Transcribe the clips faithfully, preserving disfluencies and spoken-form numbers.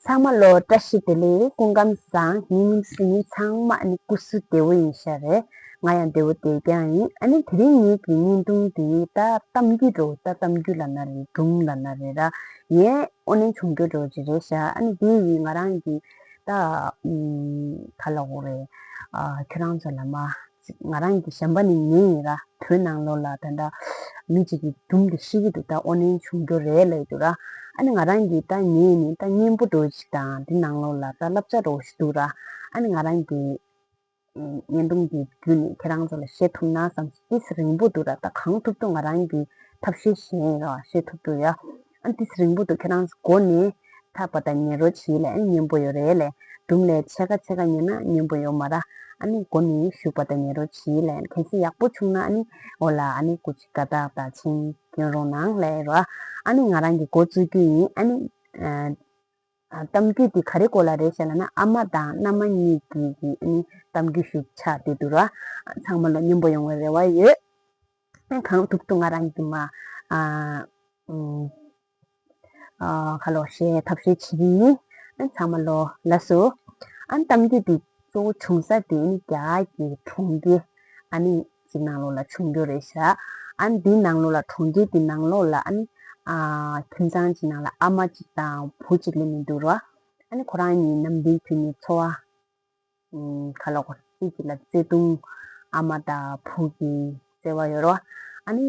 ཚང་མ་ལོ་བཀྲ་ཤིས་བདེ་ལེགས། སྐུ་ཁམས་བཟང་། ཉིན་གསུམ་ཉིན་ཚང་མ་ཨ་ནི་སྐུ་གཟུགས་བདེ་བོ་ཡིན་ཤག་རེད། ང་ཡང་བདེ་བོ་བདེ་རྐྱང་ཡིན། ཨ་ནི་དེ་རིང་ངེད་ཀྱི་བརྙན་ཐུང་འདི་ད་གཏམ་རྒྱུད་འགྲོ། ད་གཏམ་རྒྱུད་ལབ་ན་རེད། སྒྲུང་ལབ་ན་རེད། ར་ཡའི་ཨོ་ནན་བྱུང་རྒྱུ་འགྲོ་ཅིག་རེད་ཤག་ཨ་ནི་འདི་ཡིས་ང་རང་གི་ད་ཨམ་ག་ལབ་དགོས་རེད། ཨ་ཁྱེད་རང་ཚོ་ལ་མ་ང་རང་གི་གཞན་པ་ནི་ཉན་ཡིན་ར། བོད་ནང་ལོགས་ལ་ད་ལྟ་མི་གཅིག་གིས་སྒྲུང་འདི་བཤད་ཀྱི་འདུག་ད་ཨོ་ནན་བྱུང་རྒྱུ་རེད་ལབ་ཀྱི་འདུག་ར། ཨ་ནི་ང་རང་གིས་ད་ཉན་ནི་ད་སྙན་པོ་འདྲ་བོ་ཞིག་དང་འདི་ནང་ལོགས་ལ་ད་བསླབ་བྱ་འདྲ་བོ་ཞིག་འདུག་ར། ཨ་ནི་ང་རང་གིས་བརྙན་ཐུང་འདི་བརྒྱུད་ནས་ཁྱེད་རང་ཚོ་ལ་བཤད་ཐུབ་ན་བསམ། ཏོག་ཙམ་རིང་པོ་འདུག་ར། ད་གང་ཐུབ་ཐུབ་ང་རང་གིས་ཐབས་ཤེས་བྱས་ཡིན་ར། བཤད་ཐུབ་ཐུབ་ཡ། ཨ་ཏོག་ཙམ་རིང་པོ་འདུག་ཁྱེད་རང་ཚོ་མགོ་ནས་མཐའ་བར་ད་ཉན་རོགས་བྱེད་ལབ། ཨ་སྙན་པོ་ཡོད་རེད་ལབ། སྒྲུང་ལས་ཕྱེད་ཀ་ཕྱེད་ཀ་ཉན་ན་སྙན་པོ་ཡོད་མ་ར། ཨ་ནི་མགོ་ནས་གཞུག་བར་ད་ཉན་རོགས་བྱེད་ལབ། གལ་སྲིད་ཡག་པོ་བྱུང་ན་ཨ་ནི་འོ་ལ་ཨ་ནི་སྐུ་མཁྱེན་དགའ་རྟགས་དང་མཆན་སྐྱོན་རོགས་གནང་ལབ་ར། ཨ་ནི་ང་རང་གིས་འགོ་བཙུགས་རྒྱུ་ཡིན། ཨ་ནི་ཨ་གཏམ་རྒྱུད་འདི་ག་རེ་སྐོར་ལ་རེད་ཟེར་ལབ་ན། ཨ་མ་དང་མནའ་མ་གཉིས་ཀྱི་གི་ཨ་ནི་གཏམ་རྒྱུད་ཞིག་ཆགས་བསྡད་འདུག་ར། ཚང་མ་ལ་སྙན་པོ་ཡོང་བའི་རེ་བ་ཡོད། གང་ཐུབ་ཐུབ་ང་རང་གིས་མ་ཨ་ཨུམ་ཨ་ཁ་ལོ་བཤད་ཐབས་ཤེས་བྱེད་ཀྱི་ཡིན། ཨ་ཚང་མ་ལོ་ལགས་སོ། ཨ་གཏམ་རྒྱུད་འདི་གཙོ་བོ་བྱུང་ས་དེ་ནི་རྒྱ་གི་གྲོང་ཁྱེར་ཨ་ནི་གཅིག་ནང་ལོགས་ལ་བྱུང་རྒྱུ་རེད་ཤག་ཨ་འདི་ནང་ལོགས་ལ་གྲོང་ཁྱེར་འདི་ནང་ལོགས་ལ་ཨ་ནི་ཨ་ཁྱིམ་ཚང་གཅིག་ནང་ལ་ཨ་མ་གཅིག་དང་བུ་གཅིག་ལས་མི་འདུག་ར། ཨ་ནི་ཁོ་རང་གཉིས་ནམ་ཟླའི་དུས་ནས་འཚོ་བ་ཨུམ་ག་ལབ་དགོས། རྩེ་གཅིག་ལ་བརྩེ་དུང་ཨ་མ་དང་བུ་གི་བརྩེ་བ་ཡོད་ར། ཨ་ནི་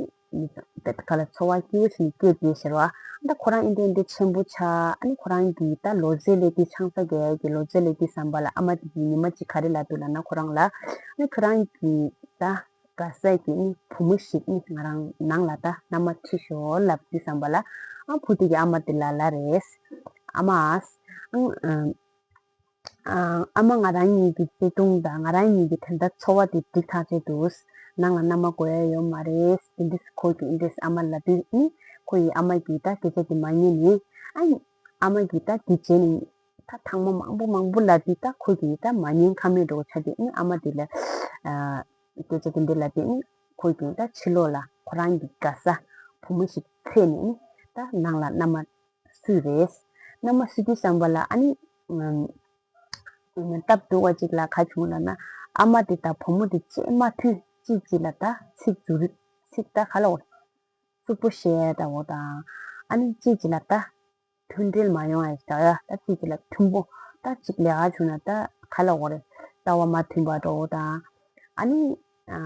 ག་ལ་འཚོ་བ་སྐྱིད་པོ་ཞིག་སྐྱེལ་བསྡད་ཟེར་བ། ཨ་ད་ཁོ་རང་ཨིན་དེ་ཨིན་དེ་ཆེན་པོ་ཆགས། ཨ་ནི་ཁོ་རང་གི་ད་ལོ་ཙཱའི་སློབ་དུས་ཆང་ས་རྒྱག་ཡས་ཀྱི་ལོ་ཙཱའི་སློབ་དུས་ཙམ་པ་ལ་ཨ་མ་དེ་གིས་ཉི་མ་གཅིག་ག་རེ་ལབ་འདུག་ལབ་ན་ཁོ་རང་ལ། ཨ་ནི་ཁོ་རང་གི་ད་དགའ་ས་གི་ཨ་ནི་བུ་མོ་ཞིག་ཨ་ནི་ང་རང་ནང་ལ་ད་མནའ་མ་ཁྲིད་ཤོག་ལབ་དུས་ཙམ་པ་ལ། ཨ་བུ་དེ་གིས་ཨ་མ་དེ་ལ་ལབ་རེད། ཨ་མ་ཨ་ཨང་ཨ་ཨ་མ་ང་རང་གཉིས་ཀྱི་བརྩེ་དུང་དང་ང་རང་གཉིས་ཀྱི་དེ་འདྲ་འཚོ་བ་དེ་འགྲིག་ཐག་ཆོད་འདུག་ནང་ལ་མནའ་མ་དགོས་ཡ་ཡོད་མ་རེད། དེ་འདྲ་ཁོ་གིས་འདྲ་ཨ་མ་ལབ་དུས་ནི་ཁོ་ཡི་ཨ་མ་གིས་ད་སྐད་ཆ་དེ་མ་ཉན་ནས། ཨ་ཨ་མ་གིས་ད་དེ་བྱས་ནས་ད་ཐེངས་མ་མང་པོ་མང་པོ་ལབ་དུས་ད་ཁོ་གིས་ད་མ་ཉན་ཁ་མེད་འགྲོ་ཆགས་དུས་ནི་ཨ་མ་དེ་ལ་ཨ་སྐད་ཆ་དེ་འདྲ་ལབ་དུས་ནི་ཁོ་གིས་ད་ཕྱི་ལོགས་ལ་ཁོ་རང་གི་དགའ་ས་བུ་མོ་ཞིག་འཚོལ་ནས་ནི་ད་ནང་ལ་མནའ་མ་སུས་རེད། མནའ་མ་སུ་དུས་ཙམ་པ་ལ་ཨ་ནི་ཨམ་སྟབས་སྡུག་པ་ཅིག་ལ་ག་བྱུང་ལབ་ན། ཨ་མ་དེ་དང་བུ་མོ་དེ་རྗེས་མ་མཐུན་གཅིག་གཅིག་ལ་ད་ཚིག་འཛུགས་རིགས་ཚིག་ད་ག་ལ་འོ་རྩུབ་པོ་བཤད་ད་འོ་དང་། ཨ་ནི་གཅིག་གཅིག་ལ་ད་མཐུན་སྒྲིལ་མ་ཡོང་ཡ་ཞིག་ད་ཡ་ད་གཅིག་གཅིག་ལ་མཐུན་པོ་ད་གཅིག་ལས་ཀ་བྱུང་ན་ད་ག་ལ་འོ་རེད། ལྟ་བ་མ་མཐུན་པ་འགྲོ་འོ་དང་། ཨ་ནི་ཨ་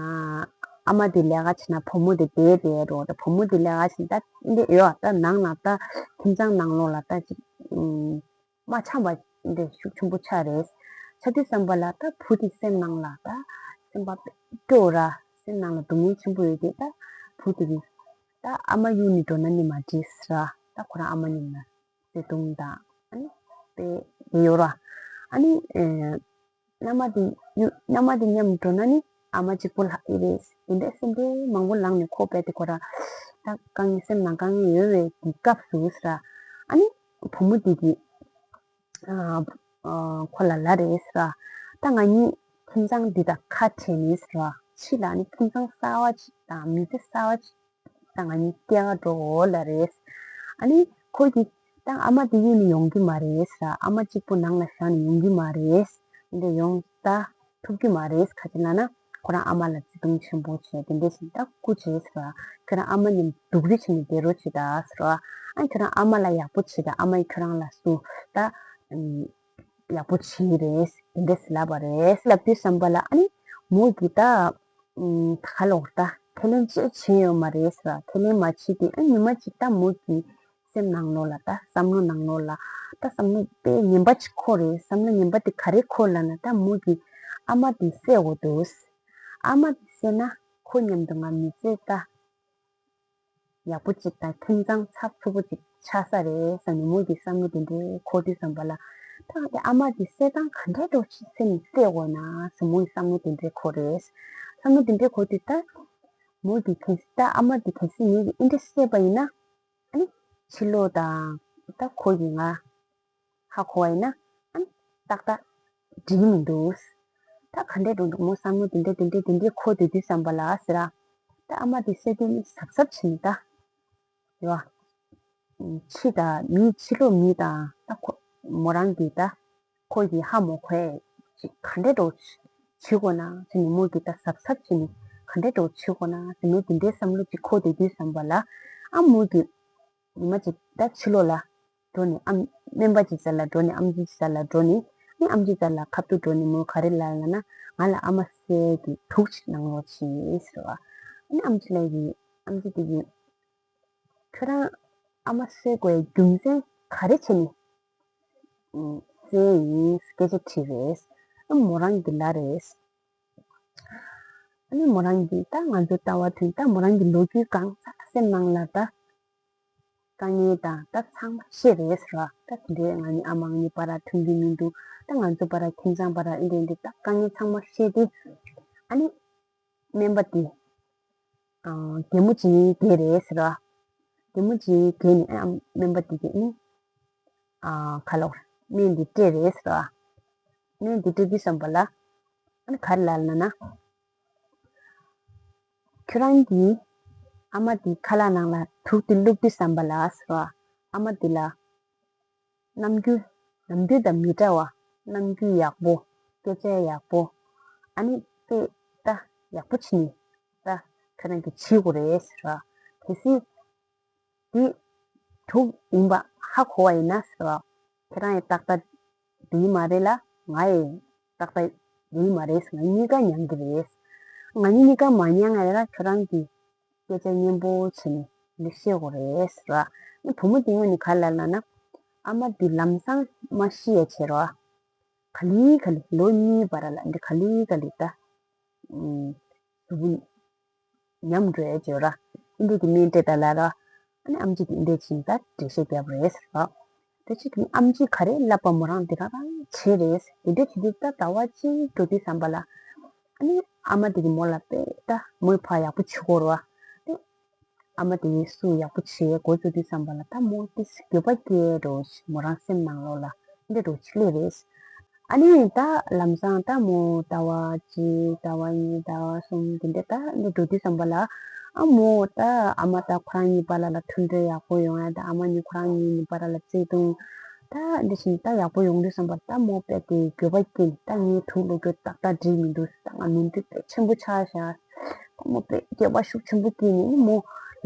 ཨ་མ་དེ་ལས་ཀ་བྱེད་ན་བུ་མོ་དེ་བསྡད་བསྡད་འགྲོ། ད་བུ་མོ་དེ་ལས་ཀ་བྱེད་ན་ད་འདི་ཡོད་ད་ནང་ན་ད་ཁྱིམ་ཚང་ནང་ལོགས་ལ་ད་ཅིག་ཨུམ། མ་འཆམ་པ་འདི་ཤུགས་ཆེན་པོ་ཆགས་རེད། ཆགས་དུས་ཙམ་པ་ལ་ད་བུ་དེ་སེམས་ནང་ལ་ད་སེམས་པ་སྐྱོ་ར། སེམས་ནང་ལ་སྡུག་བསྔལ་ཆེན་པོ་ཡོད་དེ། ད་བུ་དེ་གིས་ད་ཨ་མ་གཡུག་ནས་འགྲོ་ན་ནི་མ་འགྲིག་ཟེར་ར། ད་ཁོ་རང་ཨ་མ་མཉམ་ན་བརྩེ་དུང་དང་ཨ་ནི་དཔེ་དེ་ཡོད་ར། ཨ་ནི་ཨེ་མནའ་མ་དེ་གཡུག་མནའ་མ་དེ་མཉམ་འགྲོ་ན་ནི་ཨ་མ་གཅིག་པོ་ལྷག་གི་རེད། དེ་འདྲའི་སེམས་ཁྲལ་མང་པོ་ལངས་ནས་ཁོ་རྦད་དེ་ཁོ་ར་ད་དཀའ་ངལ་སེམས་ནང་དཀའ་ངལ་ཡོད་པའི་གི་སྐབས་སུ་ཟེར་ར། ཨ་ནི་བུ་མོ་དེ་གིས་ཨ་ཨ་ཁོ་ལ་ལབ་རེད་ཟེར་ར། ད་ང་གཉིས་ཁྱིམ་ཚང་འདི་དང་ཁ་བྲལ་ནས་ཟེར་ར། ཕྱི་ལ་ནི་ཁྱིམ་ཚང་གསར་བ་ཅིག་དང་མི་ཚེ་གསར་བ་ཅིག་ད་ང་གཉིས་སྐྱེལ་ག་འགྲོ་འོ་ལབ་རེད། ཨ་ནི་ཁོ་གིས་ད་ཨ་མ་དེ་གཡུག་ནས་ཡོང་གི་མ་རེད་ཟེར་ར། ཨ་མ་གཅིག་པོ་ནང་ལ་བཞག་ནས་ཡོང་གི་མ་རེད། འདི་ཡོང་ད་ཐུབ་ཀྱི་མ་རེད། ག་ཅི་ལབ་ན་ཁོ་རང་ཨ་མ་ལ་བརྩེ་དུང་ཆེན་པོ་བྱས་དེ་འདྲ་ཞིག་ད་སྐུ་མཁྱེན་ཟེར་ར། ཁྱོད་རང་ཨ་མ་མཉམ་སྡུག་རུས་བྱས་ནས་བསྡད་རོགས་བྱེད་ད་ཟེར་ར། ཨ་ཁྱོད་རང་ཨ་མ་ལ་ཡག་པོ་བྱེད་ད། ཨ་མ་ཡིས་ཁྱོད་རང་ལ་སུ་ད་ཨམ་ཡག་པོ་བྱེད་ཀྱི་རེད་དེ་འདྲ་ཞིག་ལབ་པ་རེད། ལབ་དུས་ཙམ་པ་ལ་ཨ་ནི་མོ་གིས་ད་ཨམ་ད་ག་ལབ་དགོས་རེད། ད་ཁས་ལེན་ཅིག་བྱས་ཡོད་མ་རེད་ཟེར་ར། ཁས་ལེན་མ་བྱས་དུས་ཨ་ཉི་མ་གཅིག་ད་མོ་གི་སེམས་ནང་ལོགས་ལ་ད་བསམ་བློ་ནང་ལོགས་ལ་ད་བསམ་བློ་དཔེ་ངན་པ་ཅིག་འཁོར་རེད། བསམ་བློ་ངན་པ་དེ་ག་རེ་འཁོར་ལབ་ན་ད་མོ་གིས་ཨ་མ་དེ་བསད་དགོས་འདུག་ཨ་མ་དེ་བསད་ན་ཁོ་མཉམ་དུ་ང་མི་ཚེ་ད་ཡག་པོ་ཅིག་དང་ཁྱིམ་ཚང་ཚགས་ཚུད་པོ་ཅིག་ཆགས་ས་རེད་བསམ་ནས་མོ་གིས་བསམ་བློ་དེ་འདྲའི་འཁོར་དུས་ཙམ་པ་ལ་ད་ཨ་མ་དེ་བསད་སྟངས་ག་འདྲ་འདྲ་ཅིག་བསད་ནས་བསད་དགོས་ན་བསམ་མོ་གིས་བསམ་བློ་དེ་འདྲའི་འཁོར་རེད། བསམ་བློ་དེ་འདྲའི་འཁོར་དུས་ད་མོ་གིས་གལ་སྲིད་ད་ཨ་མ་དེ་གལ་སྲིད་ངེད་ཀྱིས་ཨེ་འདྲ་བསད་པ་ཡིན་ན། ཨ་ནི་ཕྱི་ལོགས་དང་ད་ཁོ་གིས་ང་ཧ་གོ་བ་ཡིན་ན་ཨ་ནི་ཏག་ཏག་འགྲིག་མི་འདུག་ད་ག་འདྲས་འགྲོ་འདུག་མོ་བསམ་བློ་དེ་འདྲས་དེ་འདྲས་དེ་འདྲས་འཁོར་སྡོད་དུས་ཙམ་པ་ལ་ཟེར་ར། ད་ཨ་མ་དེ་བསད་དུས་ནི་གཟབ་གཟབ་བྱས་ནས་ད་རེད་བ། ཕྱི་དང་མི་ཕྱི་ལོགས་མི་དང་ད་ཁོ་ མོ་རང་གིས་ད་ཁོ་ཡི་ཧ་མོ་ཁོས་ཅིག་ག་འདྲས་འགྲོ་བྱེད་དགོས་ན་ཟེར་ནས་མོ་གིས་ད་གཟབ་གཟབ་བྱས་ནས་ག་འདྲས་འགྲོ་བྱེད་དགོས་ན་ཟེར་ནས་དེ་འདྲའི་བསམ་བློ་ཅིག་འཁོར་བསྡད་དུས་ཙམ་པ་ལ་ཨ་མོ་གིས་ཉི་མ་ཅིག་ད་ཕྱི་ལོགས་ལ་འགྲོ་ནས་ཨམ་སྨན་པ་ཅིག་རྩ་ལ་འགྲོ་ནས་ཨམ་ཆི་ཅིག་རྩ་ལ་འགྲོ་ནས་ཨ་ནི་ཨམ་ཆི་རྩ་ལ་ཁ་ཐུག་འགྲོ་ནས་མོ་ག་རེ་ལབ་ལབ་ན་ང་ལ་ཨ་མ་གསོས་ཀྱི་དུག་ཅིག་གནང་རོགས་བྱེད་ཟེར་བ། ཨ་ནི་ཨམ་ཆི་ལ་ཡི་ཨམ་ཆི་དེ་གིས་ཁྱོད་རང་ཨ་མ་གསོས་དགོས་རྒྱུ་མཚན་ག་རེ་བྱས་ནས་གསོས་ཡིན་སྐད་ཆ་དྲིས་རེད། ཨ་མོ་རང་གིས་ལབ་རེད། ཨ་ནི་མོ་རང་གིས་ད་ང་ཚོ་ལྟ་བ་མཐུན་ད་མོ་རང་གི་ལོ་རྒྱུས་གང་ཟག་སེམས་ནང་ལ་ད་དཀའ་ངལ་དང་ད་ཚང་མ་ཤེས་རེད་ཟེར་བ། ད་དེ་འདྲའི་ང་གཉིས་ཨ་མ་ང་གཉིས་བར་མཐུན་གྱི་མི་འདུག་ད་ང་ཚོ་བར་ཁྱིམ་ཚང་བར་ཨེ་འདྲ་འདྲ་ད་དཀའ་ངལ་ཚང་མ་ཤེས་ཏེ་ཨ་ནི་སྨན་པ་དེ་ཨ་རྒན་མོ་ཅིག་བསྡད་རེད་ཟེར་བ། རྒན་མོ་ཅིག་བསྡད་ནས་ཨ་སྨན་པ་དེ་གིས་ཨ་ནི་ཨ་ཁ་ལོ་སྨན་འདི་སྤྲད་རེད་ཟེར་བ། སྨན་འདི་སྤྲད་དུས་ཙམ་པ་ལ་ཨ་ནི་ག་རེ་ལབ་ལབ་ན། ཁྱོད་རང་གིས་ཨ་མ་དེའི་ཁ་ལག་ནང་ལ་དུག་དེ་བླུགས་དུས་ཙམ་པ་ལ་ཟེར་བ། ཨ་མ་དེ་ལ་རྣམ་འགྱུར་ནམ་རྒྱུན་དང་མི་འདྲ་བ། རྣམ་འགྱུར་ཡག་པོ། སྐད་ཆ་ཡག་པོ། ཨ་ནི་དཔེ་ལྟ་ཡག་པོ་བྱས་ནས་ད་ཁྱོད་རང་གིས་བྱེད་དགོས་རེད་ཟེར་བ། གལ་སྲིད་འདི་དུག་ཡིན་པ་ཧ་གོ་བ་ཡིན་ན་ཟེར་བ། ཁྱེད་རང་ཡི་ཏག་ཏག་འགྲིག་གི་མ་རེད་ལ། ང་ཡི་ཏག་ཏག་འགྲིག་གི་མ་རེད། ང་གཉིས་ཀ་མྱང་གི་རེད། ང་གཉིས་གཉིས་ཀ་མ་མྱང་ང་ཡ་ལ་ཁྱོད་རང་གིས་སྐད་ཆ་སྙན་པོ་བྱས་ནས་འདི་བཤད་དགོས་རེད་ཟེར་བ། ཨ་ནི་བུ་མོ་དེ་ངོས་ནས་ག་ལབ་ལབ་ན། ཨ་མ་འདི་ལམ་སང་མ་ཤི་ཡ་བྱེད་རོགས། ག་ལེ་ག་ལེ་ལོ་གཉིས་བར་ལ་འདི་ག་ལེ་ག་ལེ་ད། ཨུམ། གཟུགས་པོ་ཉམས་འགྲོ་ཡ་བྱེད་ར། ཨིན་འདྲས་ཀྱི་སྨན་སྤྲད་ད་ལ་ར། ཨ་ནི་ཨམ་ཆི་དེ་ཨིན་འདྲས་ཕྱིན་ད་འགྲེལ་བཤད་རྒྱབ་རེད་ཟེར་བ། དེ་ཕྱིར་དེ་ནི་ཨམ་ཆིས་ག་རེ་ལབ་པ་མོ་རང་དེ་རང་རང་བྱེད་རེད། དེ་འདྲས་བྱེད་དུས་ད་ཟླ་བ་གཅིག་འགྲོ་དུས་ཙམ་པ་ལ། ཨ་ནི་ཨ་མ་དེ་གི་མོ་ལ་དཔེ་ད་མོས་ཕར་ཡག་པོ་བྱེད་དགོས་རེད་བ། དེ་ཨ་མ་དེ་གིས་སུ་ཡག་པོ་བྱེད་འགོ་བཙུགས་དུས་ཙམ་པ་ལ་ད་མོ་དེ་འགྱོད་པ་སྐྱེ་འགྲོ་མོ་རང་སེམས་ནང་ལོགས་ལ་འདི་འགྲོ་ཆི་ལེ་རེད། ཨ་ནི་ད་ལམ་སང་ད་མོ་ཟླ་བ་གཅིག་ཟླ་བ་གཉིས་ཟླ་བ་གསུམ་དེ་འདྲ་ད་འདི་འགྲོ་དུས་ཙམ་པ་ལ་ཨ་མོ་ད་ཨ་མ་ད་ཁོ་རང་གཉིས་བར་ལ་ལ་མཐུན་འབྲེལ་ཡག་པོ་ཡོང་ཡ་ད་ཨ་མ་གཉིས་ཁོ་རང་གཉིས་གཉིས་བར་ལ་བརྩེ་དུང་ད་འདི་བཞིན་ད་ཡག་པོ་ཡོང་དུས་ཙམ་པ་ད་མོ་དཔེ་དེ་འགྱོད་པ་སྐྱེས་ནས་ད་ངའི་དུག་ལོག་རྒྱུ་ཏག་ཏག་འགྲིག་མི་འདུག་ད་ང་ནོར་འཁྲུལ་དཔེ་ཆེན་པོ་ཆགས་ཤག་ད་མོ་དཔེ་འགྱོད་པ་ཤུགས་ཆེན་པོ་སྐྱེས་ནས་ཨ་ནི་མོ་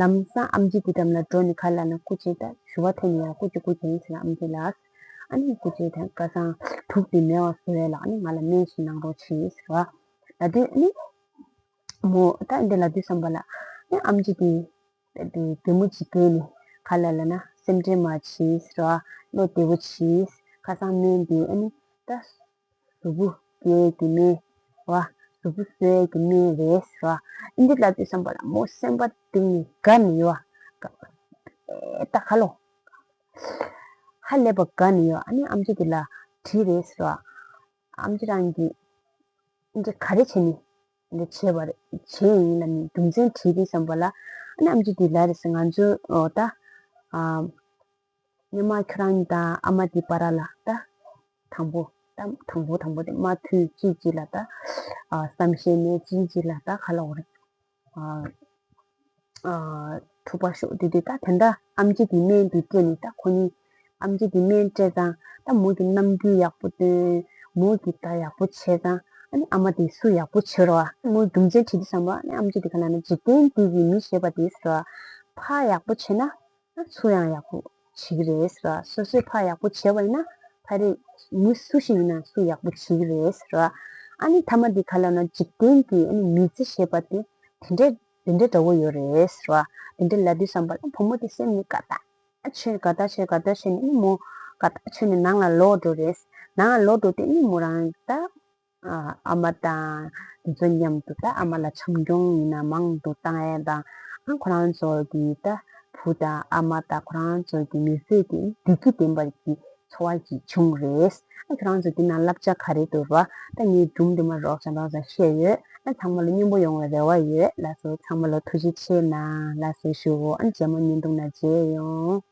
ལམ་སང་ཨམ་ཆི་དེ་འགྲམ་ལ་འགྲོ་ནས་ག་ལབ་ན་སྐུ་མཁྱེན་ད་ཞུ་བ་འཐེན་ནས་ཡ་སྐུ་མཁྱེན་སྐུ་མཁྱེན་ཟེར་ཨམ་ཆི་ལ། ཨ་ནི་སྐུ་མཁྱེན་ད་ཁ་སང་དུག་དེ་མེད་པ་བཟོ་ཡ་ལ་ཨ་ནི་ང་ལ་སྨན་ཞིག་གནང་རོགས་བྱེད་ཟེར་བ། ལབ་དུས་ཨ་ནི་མོ་ད་འདི་ལབ་དུས་ཙམ་པ་ལ་ཨ་ནི་ཨམ་ཆི་དེ་དེ་གད་མོ་ཅིག་བགད་ནས་ག་ལབ་ལབ་ན་སེམས་ཁྲལ་མ་བྱེད་ཟེར་བ། བློ་བདེ་པོ་བྱེད། ཁ་སང་སྨན་དེ་ཨ་ནི་ད་གཟུགས་པོ་སྐྱེ་གི་མེད་བ། གཟུགས་པོ་གསོ་གི་མེད་རེད་ཟེར་བ། ཨིན་འདི་ལབ་དུས་ཙམ་པ་ལ་མོ་སེམས་པ་གཏིང་ནས་དགའ་ནས་ཡོད་བ། ད་ཁ་ལོ། ཧ་ལས་པ་དགའ་ནས་ཡོད། ཨ་ནི་ཨམ་ཆི་དེ་ལ་དྲིས་རེད་ཟེར་བ། ཨམ་ཆི་རང་གིས་ཨིན་འདི་ག་རེ་བྱས་ནས་འདི་བྱས་པ་རེད་བྱས་ཡིན་ལབ་ནས་རྒྱུ་མཚན་དྲིས་དུས་ཙམ་པ་ལ་ཨ་ནི་ཨམ་ཆི་དེ་ལབ་རེད་ཟེར། ང་ཚོ་ད་ཨ། སྔོན་མ་ཁྱོད་རང་དང་ཨ་མ་དེ་བར་ལ་ད་དང་པོ་ད་དང་པོ་དང་པོ་དེ་མ་མཐུན་གཅིག་གཅིག་ལ་ད་ཨ་བསམ་ཤེས་མེད་གཅིག་གཅིག་ལ་ད་ག་ལབ་དགོས་རེད། ཨ་ཨ་འཁྲུག་པ་ཤོར་དུས་དེ་ད་དེ་འདྲ་ཨམ་ཆི་དེ་སྨན་དེ་སྤྲད་ནས་ད་ཁོ་གཉིས་ཨམ་ཆི་དེ་སྨན་སྤྲད་ཙང་ད་མོ་གི་རྣམ་འགྱུར་ཡག་པོ་སྟོན། མོ་གི་ད་ཡག་པོ་བྱས་ཙང་ཨ་ནི་ཨ་མ་དེ་སུ་ཡག་པོ་བྱེད་རོགས། མོ་རྒྱུ་མཚན་དྲིས་དུས་ཙམ་པ་ཨ་ནི་ཨམ་ཆི་དེ་ག་ལབ་ན་འཇིག་རྟེན་འདི་གི་མི་ཞེས་པ་དེ་ཟེར་བ་ཕར་ཡག་པོ་བྱས་ན། ཚུར་ཡང་ཡག་པོ་བྱེད་ཀྱི་རེད་ཟེར་བ། སོ་སོས་ཕར་ཡག་པོ་བྱས་པ་ཡིན་ན་ཕ་རེ་མི་སུ་ཞིག་ཡིན་ན་སུ་ཡག་པོ་བྱེད་ཀྱི་རེད་ཟེར་བ། ཨ་ནི་མཐའ་མ་འདི་ག་ལབ་ན་འཇིག་རྟེན་གྱི་ཨ་ནི་མི་ཚེ་ཞེས་པ་དེ་དེ་འདྲ་དེ་འདྲ་འདྲ་བོ་ཡོད་རེད་ཟེར་བ། དེ་འདྲ་ལབ་དུས་ཙམ་པ་ལ་བུ་མོ་དེ་སེམས་ནས་དགའ་ཐག་ཆོད་དགའ་ཐག་ཆོད་དགའ་ཐག་ཆོད་ནས་ཨ་ནི་མོ་དགའ་ཐག་ཆོད་ནས་ནང་ལ་ལོག་འགྲོ་རེད། ནང་ལ་ལོག་འགྲོ་དུས་ཨ་ནི་མོ་རང་ད། ཨ་མ་དང་དེ་ཚོ་མཉམ་དུ་ད་ཨ་མ་ལ་བྱམས་སྐྱོང་ཡིན་ན་མང་དུ་བཏང་ཡས་དང་ཨ་ཁོ་རང་ཚོ་གི་ད་བུ་དང་ཨ་མ་དང་ཁོ་རང་ཚོ་གི་མི་ཚེ་དེ་བདེ་སྐྱིད་ལྡན་པ་གི་འཚོ་བ་ཅིག་བྱུང་རེད། ཨ་ཁྱོད་རང་ཚོ་འདི་ན་བསླབ་བྱ་ག་རེ་འདུག་ར། ད་ངས་སྒྲུང་འདི་མ་རོགས་ཙམ་རོགས་ཙམ་བཤད་ཡོད། ཨ་ཚང་མ་ལ་སྙིང་པོ་ཡོང་བའི་རེ་བ་ཡོད། ལགས་སོ། ཚང་མ་ལ་ཐུགས་རྗེ་ཆེ་གནང་། ལགས་སོ་ཞུ། ཨ་རྗེས་མ་བརྙན་ཐུང་ནང་མཇལ་ཡོང་།